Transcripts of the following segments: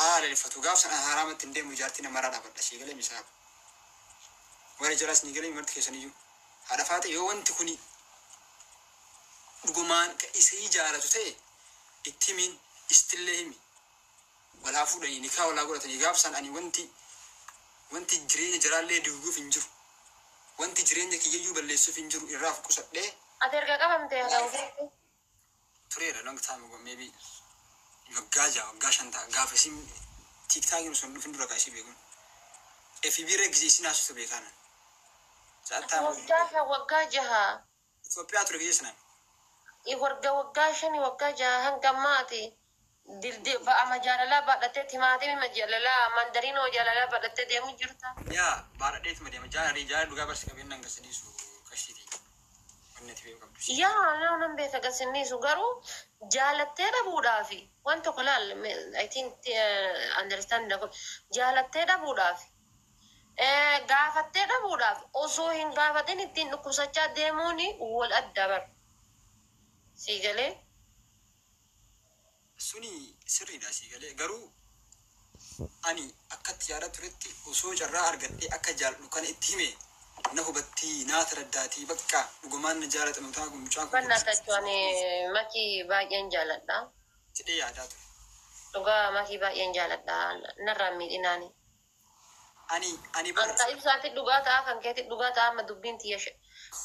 Haa halaleffatu, gaaf san an haraamatti hin deemu, jaartii namarraa dhaabadha. Sii galee misaa? Warri jalaas ni galee marti keessaniyyuu. Haadha Faaxee, yoo wanti kuni dhugumaan ka isii jaalatu ta'e, itti himiin, istillee himi. Wal haa fuudhanii, nikaa wal haa godhatanii. Gaaf san ani wanti jireenya jaraallee diiguuf hin jiru. Wanti jireenya kiyyayyuu balleessuuf hin jiru, irraaf qusadhee. Ati erga qabamtee hagam keetti? Tureera, long time ago, maybe waggaa 6, waggaa 5 ta'a. Gaafa isin TikTokiin osoo hin dhufin dura kaa isii beekun. FB irra gisee isin haasoftu beekaanan. Ati Sa'attaa waggaa 5, waggaa 6. Itoophiyaa ture gisee sanaan. Warga waggaa 5, waggaa 6 hanga ammaa ati dildi ba'ama jaalalaa baadhattee, timaatimima jaalalaa, mandariinoo jaalalaa baadhattee deemu jirta. Yaa, baadhadheetuma deema. Jaalala jaalala dhugaa barsi qabeenyaan gasaniisu qashiiti. Wanni ati beekuu qabdu si. Yaa, nama nan beeka gasinniisu, garuu jaalattee dhabuudhaafi waan tokko laal. I think understand na godhi. Jaalattee dhabuudhaafi, gaafattee dhabuudhaaf, osoo hin gaafatin ittiin dhukkubsachaa deemuun wal adda bar. Sii galee? Suni sirriidha, sii galee, garuu ani akkatti yaada turetti osoo carraa argadhee akka jaaladhu kana itti hime, na hubattii, naa taraddaatii, bakka dhugumaan na jaalata mucaan kun, mucaan kun Uffannaa tachuu ani Makii baay'een jaaladha. jedhee yaadaa ture. Dhugaa, Makii baay'een jaaladha. Narraan miidhinaani. Ani bar Anta ibsaatti dhugaa ta'a, kan keetti dhugaa ta'a. Amma dubbiin tiyya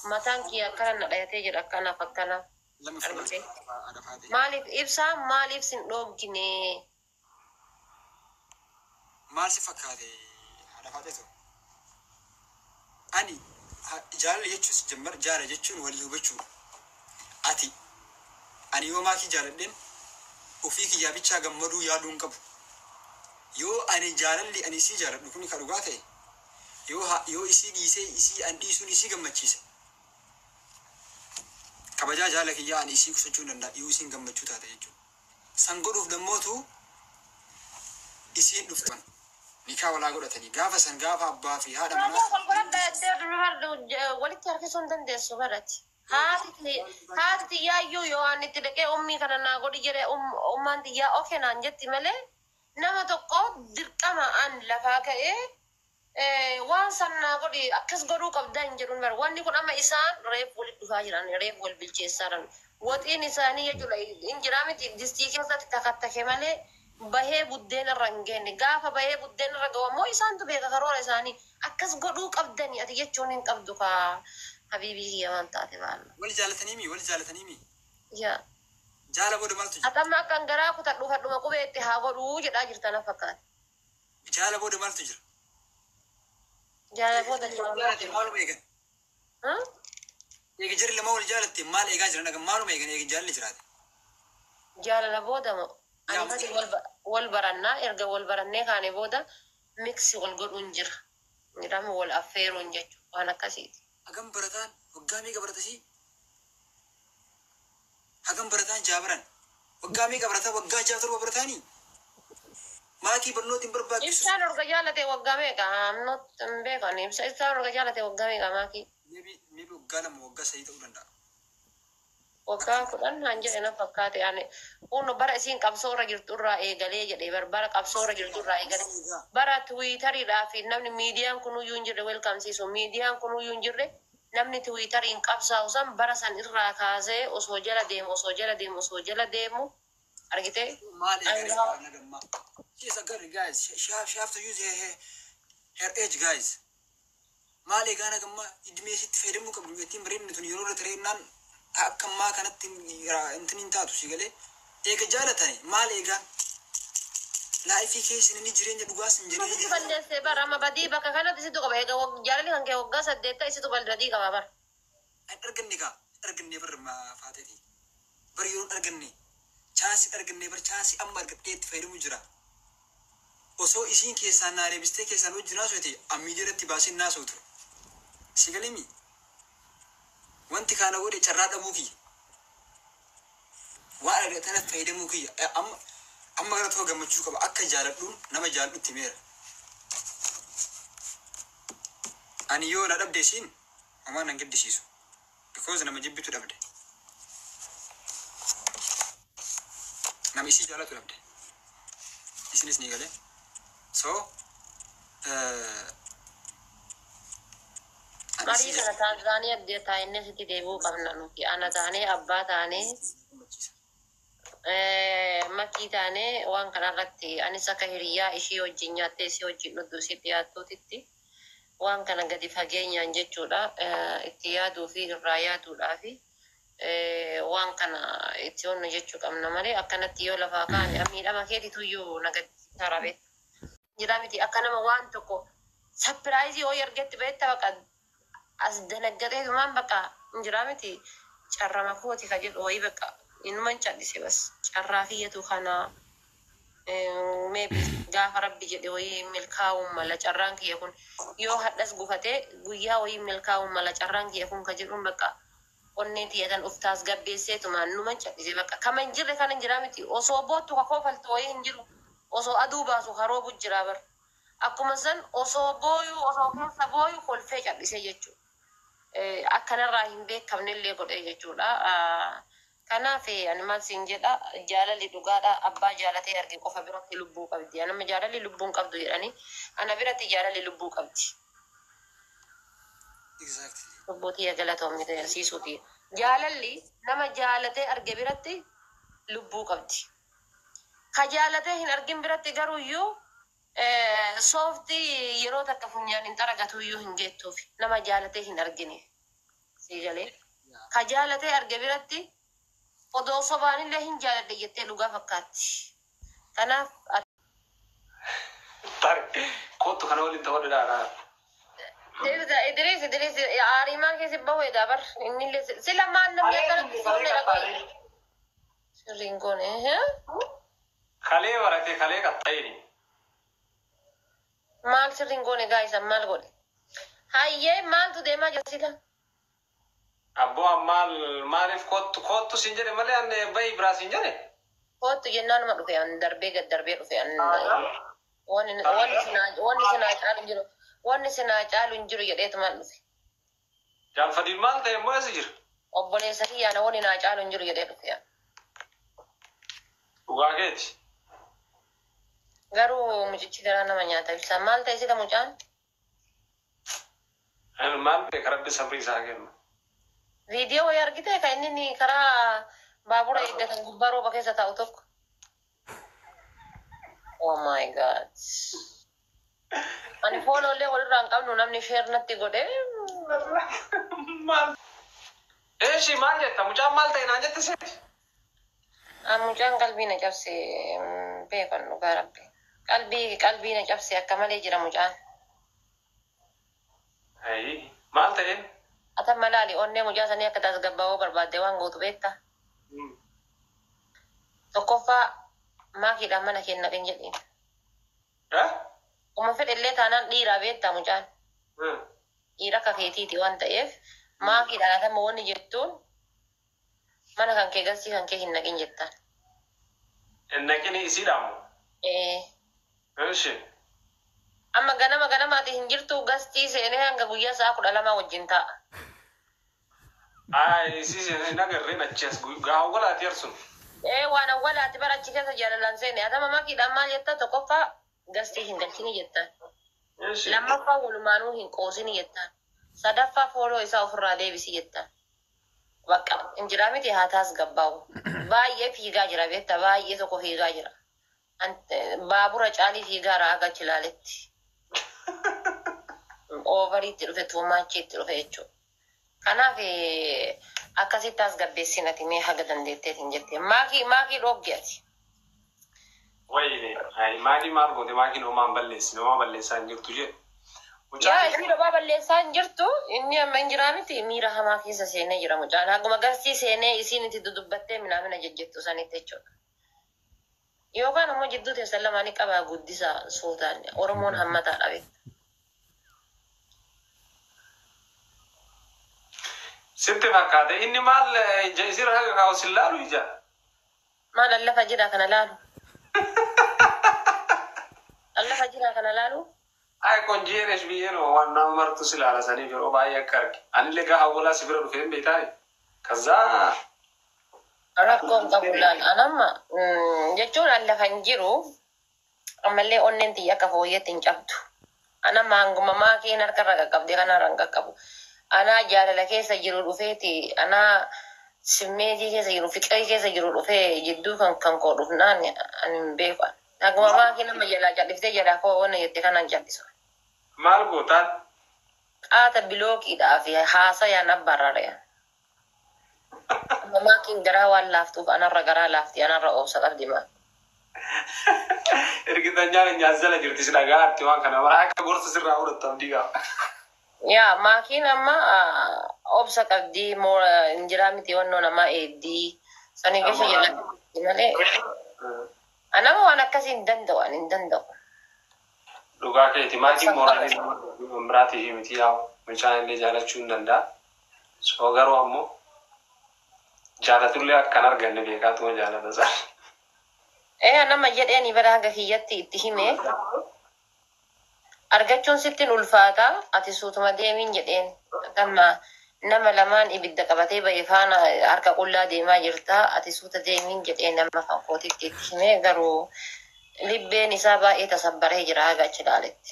mataan kiyya akkana na dhayatee jedha, akkanaaf akkana. Lama fuula Argite. Haadha Faaxee. Maaliif ibsaa, maaliif sin dhoogine? Maal si fakkaate, haadha Faaxee ta'u? Ani jaalala jechuun jammar jaalala jechuun walii hubachuudha. Ati ani yoo Maakii jaaladheen ofii kiyyaa bichaa gammaduu yaaduu hin qabu. Yoo ani jaalalli ani isii jaaladhu kun ka dhugaa ta'e, yoo isii dhiisee isii an dhiisuun isii gammachiise, kabajaa jaala kiyyaa ani isii qusachuu hin danda'a yoo isiin gammachuu taate jechuudha. San godhuuf dammootu isiin dhuftan nikaa walaa godhatanii gaafa san gaafa abbaa fi haadha Raajaa manaa wal godhadha jettee walitti harkisuu hin dandeessu barati. Haati tiyyaayyuu yoo ani itti dhaqee ummii kana naa godhi jedhe, ummaan tiyyaa okay naan jetti malee, nama tokko dirqama an lafaa ka'ee waan san naa godhi, akkas godhuu qabdaa hin jedhuun bara. Wanni kun amma isaan reef walitti dhufaa jiran, reef wal bilcheessaa jiran. Waxiin isaanii jechuudha hin jiraa miti, distii keessatti takattake malee bahee buddeen irra hin geenye. Gaafa bahee buddeen irra gahu ammoo isaantu beeka karoora isaanii. Akkas godhuu qabdani ati jechuun hin qabdu kaa, habiibii kiyya, waan taate baalla. Wal jaalatanii mi? Wal jaalatanii mi? Yaa. Jaala booda maaltu jira? Ati amma akkan garaa kutadhu fadhuma qubee itti haa godhuu jedhaa jirta na fakkaata. Jaala booda maaltu jira? Jaalala booda Wal jaalala jaalate jira. maaluma eegan? Hmm? Eega jarri lama wal jaalatte maal eegaa jiran? Dhaga maaluma eegan eega jaalalli jiraate? Jaalala booda moo? Yaa. Ani fati wal barannaa, erga wal barannee kaane booda miksi wal godhuun jira. Jedhama wal affeeruun jechuudha, waan akkasiiti. Hagam barataan? Waggaa meeqa baratasii? Hagam barataan jaabaran? Waggaa meeqa barataa? Waggaa 6, 7 barataanii? Maakii barnoota hin barbaachisu. Ibsaan erga jaalate waggaa meeqa? I'm not hin beekan. Ibsaan erga jaalate waggaa meeqa, Maakii? Maybe waggaa 2, waggaa 3 ta'uu danda'a. Waggaa 10 naan jedhe na fakkaate ani. Kun bara isiin qabsoo irra jirtu irraa eegalee jedhe, bara qabsoo irra jirtu irraa eegalee. Bara Twitteriidhaa fi namni miidiyaan kunuyyuu hin jirre, welcome miidiyaan kunuyyuu hin jirre, namni Twitteriin qabsaa'u san, bara san irraa kaasee osoo jala deemu, osoo jala deemu, osoo jala deemu argite. Maal eegalee Dhangaa. nagammaa? She is a girl, guys. She have to use her age, guys. Maal eegaa nagammaa? Idmee isitti fayyadamuu qabdu. Ittiin bareedni tun yeroo irra tareennaan akka ammaa kanatti intin hin taatu, si galee? Eega jaalatani maal eegaan? Life keessa inni jireenya dhugaas hin Situ jireenya. balleessee bara, amma badii bakka kanatti situ qaba. Egaa jaalalli kan kee waggaa 8 ta'e, situ badii qaba bara. Hin arganne kaa, hin arganne bar faateeti. Bar yeroo hin arganne, chance arganne bar, chance amma argadhee itti fayyadamu jira. Osoo isiin keessaan naa deebistee keessaan wajjin haasofte, ammiidii irratti baaseen naasoo ture. Si galemi? Wanti kana godhe carraa dhabuu kiyya. Waan argatanaaf fayyadamuu kiyya. Amma gara tokko gammachuu qaba. Akka jaaladhuun nama jaaladhutti himeera. Ani yoo na dhabde isiin homaa nan gaddisiisu. Because nama jibbitu dhabde. Nama isii jaalatu dhabde. Isinis ni galee. So ani Marii si kana Taanzaaniyaa adda taa'inne sitti deebi'uu qabna nuti. Ana taanee, abbaa taanee, gammachiisa. Makii taanee waan kanarratti anis akka hiriyaa ishii wajjin nyaattee ishii wajjin dhugdu ishii dhiyaattuutitti waan kana gadi fageenyaan jechuudha itti yaaduu fi irraa yaaduudhaa fi waan kana itti onnu jechuu qabna malee akkanatti yoo lafaa kaane miidhama keetitu iyyuu na gaddisiisaa rabe. Jira miti, akka nama waan tokko surprise yoo argetti beekta, baqa as danaggateetumaan baqa jira miti, carrama kooti ka jedhu wayii, baqa innuman callise, bas carraa kiyyatu kana, maybe gaafa rabbi jedhe wayii milkaa'uun mala, carraan kiyya kun yoo hadhas gufatee guyyaa wayii milkaa'uun mala, carraan kiyya kun ka jedhuun bakka onnee tiyyatan uftaas gabbeesseetumaan numan callise. Bakka kama hin jirre kana hin jira miti, osoo boottu ka koofaltu wayii hin jiru, osoo aduu baasu karoobu jira bar, akkuma san osoo booyuu, osoo keessa booyuu kolfee callisee jechuudha. Akkanarraa hin beekamnellee godhe jechuudha. Kanaaf ani maal siin jedha, jaalalli dhugaadha, abbaa jaalatee arge qofa biratti lubbuu qabdi. Anama jaalalli lubbuu hin qabdu jedhanii, ana biratti jaalalli lubbuu qabdi. Exactly. Lubbuu tiyya galatoomni agarsiisuuti. Jaalalli nama jaalatee arge biratti lubbuu qabdi. Ka jaalatee hin argin biratti garuuyyuu sooftii yeroo takka funyaan hin xaragatuyyuu hin geettuuf nama jaalatee hin argine. Sii galee? Ka jaalatee arge biratti odoo sobaanillee hin jaaladhe jettee dhugaa fakkaatti. Kanaaf Tari kootu kana waliin ta'uu danda'a. Idris, Idris aariimaan keessi bahu edaa bar innillee sila maal namni akkanatti fuullee dhaqee sirriin goone. Kalee barate, kalee qaxxayini. Maal sirriin goone gaayisan, maal godhe? Hayyee, maaltu deemaa jira sila? Abboo, maal maaliif kootu kootu siin jedhe malee anne bahi biraa siin jedhe. Kootu jennaanuma dhufe, an darbee gad darbee dhufe an. Wanni sinaa caalu hin jiru. Wanni sinaa caalu hin jiru jedheetumaan dhufe. Jaalfadiin maal ta'e immoo, eessa jira? Obboleessa kiyyaana, wanni naa caalu hin jiru jedhee dhufe. Dhugaa keeti. Garuu mucichi garaa nama nyaata ibsa. Maal ta'e sila mucaan? Maal beeka, rabbi sabrii isaa kennu. Viidiyoo wayii argite kan inni ni karaa baabura eeggatan gubbaa rooba keessa taa'u tokko. Oh my God. Ani foolollee walirraa hin qabnu, namni share natti godhe. Maal? Eeshi, maal jetta, mucaan maal ta'e naan jette seeti? Mucaan qalbii na cabse beekan, dhugaa rabbi. Qalbii na cabse akka malee jira mucaan. Ayi, maal ta'een? Ata malaali, onnee mucaa sanii akka tasgabbaa'uu barbaadde waan gootu beektaa? Tokkoffaa, maakiidhaan mana kenna qin jedhiin. Uma fedhellee taanaan dhiiraa beektaa mucaan. Dhiira akka keetiiti waan ta'eef maakiidhaan atama wanni jettuun mana kan kee galchii kan kee hin naqin jettaan. Naqini isiidhaamu. Ee. Eeshi. Amma ganama ganamaati hin jirtu, gastii seenee hanga guyyaa sa'a 12 wajjin taa'a. Ay, isii nagarreen achi as gaawwalaati arsun. Ee, waan awwalaati bara achi keessa jaalalaan seene. Atama maakiidhaan maal jettaa? Tokkoffaa, gastii hin galchini jettaan. Eeshi. Lammaffaa, walumaanuu hin qoosini jettaan. Sadaffaa, follow isaa ofirraa deebisi jettaan. Bakka injiraa miti, haa taasgabbaa'u. Baay'ee fiigaa jira beektaa, baay'ee tokko fiigaa jira. Baabura caalii fiigaa raaga achi ilaaletti. Overiitti dhufe, tuumaachiitti dhufe jechuudha. Kanaaf akkasitti tasgabbeessin ati mee haga dandeetteetiin jette. Maakii, maakii dhoogge ati. Wayne, ay, maakii maal goote? Maakiin homaan balleessin, homaa balleessaa hin jirtu jedhe. Yaa Mucaan ishii dhoobaa balleessaa hin jirtu, inni amma hin jiraa miti, miira hamaa keessa seenee jira mucaan. Haguma garsii seenee isiin itti dudubbattee minaamina jejjettu sanitti jechuudha. Yookaan immoo jidduu teessan lamaanii qabaa guddisa suutaan, Oromoon hammataadha beekta. Sitti fakkaate, inni maal ija isirra haga kaa'u sin laalu ija. Maal allafa jira kana laalu? Allafa jira kana laalu? Ay, konjeeresh biyyeen waan nama martu si laala saniif yeroo baay'ee akka arge. Anillee gaafa awwalaa si bira dhufee hin beektaa? Kazaa Rakkoon qabu laal. Anamma jechuun allafa hin jiru. Ammallee onneen tiyya akka fooyyetti hin cabdu. Ana maanguma maakiin harkarra qaqqabdee kanarra hin qaqqabu. Anaa jaalala keessa jiru dhufeeti, anaa simmeetii keessa jiru, fiqirii keessa jiru dhufee jidduu kan koo dhufnaan ani hin beeku. Haguma maakiin nama jalaa calliftee jalaa koo wanna jette kanaan callisu. Maal gootaan? Qaata bilookiidhaa fi haasayaan abbarrare. Amma maakiin garaa waan laaftuuf anarra garaa laafti, anarra obsa qabdi maa. Ergitanyaan nyaazala jirti si dhagaatti waan kana mara akka gorsa sirraa fudhattu abdii qaba. Yaa, maakiin amma obsa qabdi, moora injiraa miti, wannoo namaa eeddii. Sanii keessa jala malee. Anama waan akkasii hin danda'u, ani hin danda'u. Dhugaa keeti, maakiin mooraalii nama biraatii miti, yaa'u mucaan illee jaalachuu hin danda'a. So garuu ammoo jaalatullee akkan arganne beekaatuma jaalata isaa. Ee, nama jedheeni bara hanga kiyyatti itti hime. Argachuun sittiin ulfaata, ati suutuma deemiin jedheen. Amma nama lamaan ibidda qabatee ba'e faana harka qullaa deemaa jirta, ati suuta deemiin jedheen nama kan kootitti itti hime, garuu libbeen isaa baay'ee tasabbaree jira haga achi ilaaletti.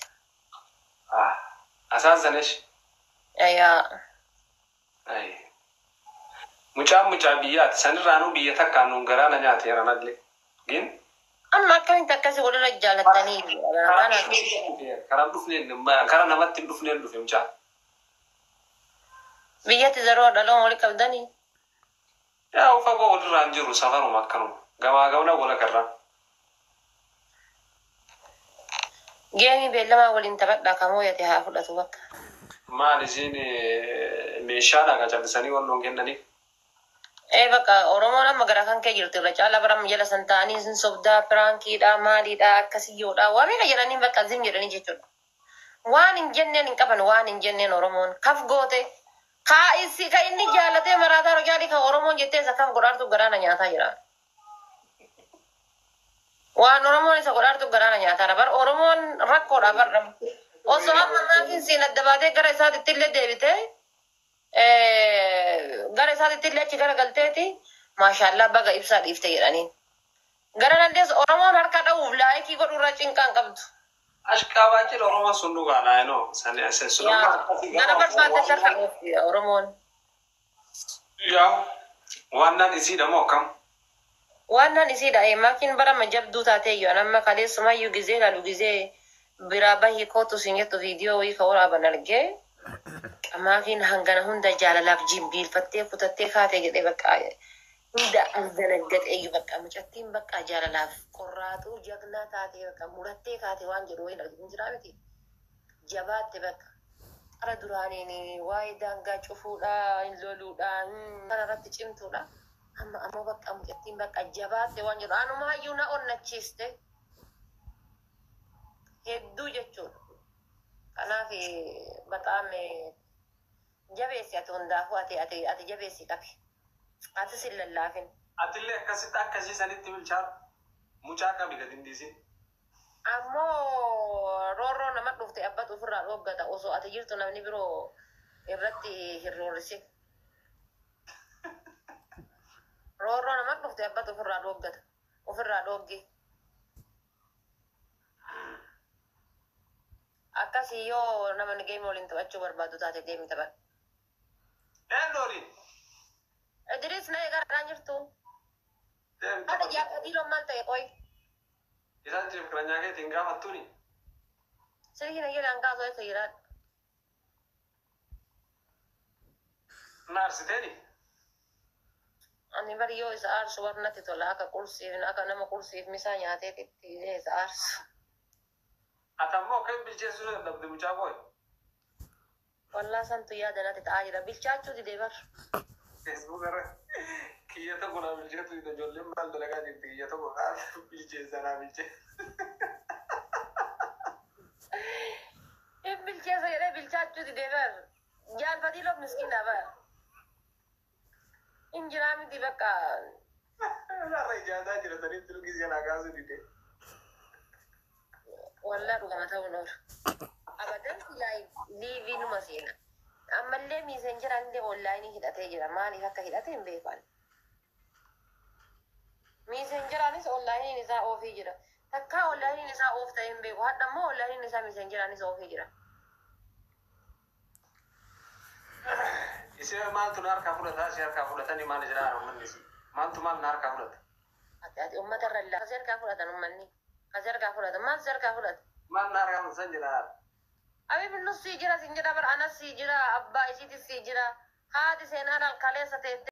Asaansanesh. Yaa. Mucaan mucaa biyyaati. Sanirraanuu biyya takkaan nuun garaa na nyaateera nallee. Gin Amma akkamitti akkasii walirra jaalattanii? Karaa dhufneen, karaa namatti hin dhufneen dhufe mucaan. Biyyatti zaroo dhaloon wali qabdanii? Yaa, fagoo walirraa hin jiru, safaruma akkanuma. Gamaa gamana wal agarraa. Geemii beellamaa waliin taphadhaa, kamoo yate haa fudhatu bakka. Maal isiin meeshaadha ka callisanii wannoon kennaniif? Ee, bakka Oromoon amma gara kan kee jirtu irra caalaa bara jala san ta'anii sin sobdaa, prankiidha, maaliidha, akkasiyyoodha, waa meeqa jedhanii bakka zim jedhanii jechuudha. Waan hin jenneen hin qaban, waan hin jenneen Oromoon kaf goote. Kaa isi ka inni jaalatee maraataa rojaalii kan Oromoon jettee isa kaf godhaartu garaana nyaataa jira. Waan Oromoon isa godhaartu garaana nyaataa bar, Oromoon rakkoodha bar. Osoo amma maatiin siin adda baatee gara isaatitti illee deebitee, gara isaatitti illee achi gara galteeti, maashaallaa baga ibsaa dhiifte jedhaniin. Gara dandees Oromoon harka dha'uuf like godhurra cinqaan qabdu. Ashqaabaa jedha Oromoon sun dhugaadha yenoo. Sun Gara barbaadde harka dhoofti Oromoon. Yaa, waannaan isiidha moo akkam? Waan isiidha, maakiin barama jabduu taatee iyyuu amma kaleessumayyuu gizee laalu, gizee biraa bahii kootu siin jettu viidiyoo wayii ka waraaban argee, maakiin hangana hunda jaalalaaf jimbiilfattee kutattee kaatee jedhee bakka hunda as danaggaxee iyyuu, bakka mucattiin bakka jaalalaaf qorraatuu jagnaa taatee bakka murattee kaatee waan jedhu wayiin arginu jiraa miti. Jabaatte bakka. Qara duraaniin waa'ee daangaa cufuudha, hin loluudha, kana irratti cimtuudha. Amma ammoo bakka mucattiin bakka jabaatte waan jedhu anumaayyuu na onnachiiste hedduu jechuudha. Kanaaf bataam jabeessi ati, hundaafuu ati jabeessi qabi. Atis hin lallaafin. Atillee akkasitti akkasii sanitti bilchaatu mucaa qabi gadi hin dhiisin. Ammoo roorroo nama dhufte abbatu ofirraa dhooggata, osoo ati jirtu namni biroo irratti hin roorrisin. Roorroo nama dhufte abbatu ofirraa dhooggata. Ofirraa dhooggi. Akkasii yoo nama geemii waliin taphachuu barbaadu taate deemi taphadhu. Eenyu waliin? Idris na eegaadhaan jirtu. Deemi Haadha taphadhu. jaartii maal ta'e qoy? Isaan jiru fikiranyaa keetiin gaafattuuni. Silkii na jedhaan kaasoo eessa jiraadha? Na arsiteeni? Ani bari yoo isa aarsu war natti tola, akka qursiif, akka nama qursiif misaa nyaatee itti isa aarsu. Ati ammoo akkamiin bilcheessuu dadhabde mucaa koo? Wallaa santu yaada natti ta'aa jira. Bilchaachuu didee bar. Facebook irra kiyya tokko naa bilcheessu, ijoolleen maal dalagaa jirti, kiyya tokko naa bilcheessa, naa bilcheessa. Hin bilcheessa jedhee bilchaachuu didee bar. Jaalfatii loof miskiina bar. Injiraa miti bakka. Irra ijaasaa jira sanitti lukkisee naa kaasuu didee. Wallaa dhugama ta'uun oolu. Abadan silaa liivii numa seena. Ammallee Messengeraan illee onlaayinii hidhatee jira. Maaliif akka hidhate hin beekan. Messengeraanis onlaayiniin isaa oofii jira. Takkaa onlaayiniin isaa oof ta'ee hin beeku. Hadha immoo onlaayiniin isaa miseenjeraanis oofee jira. Isee maaltu na harkaa fudhata? Isee harkaa fudhatanii maal jedhaa uummanni isii? Maaltu maal na harkaa fudhata? Ati uummata irra illaa. Kasi harkaa fudhatan uummanni. Kasi harkaa fudhatan. Maal si harkaa fudhata? Maal na harkaa fudhatan jedhaa? Abiib nus sii jira sin jedha bar anas sii jira abbaa isiitis sii jira haati seenaan alkaleessa teette.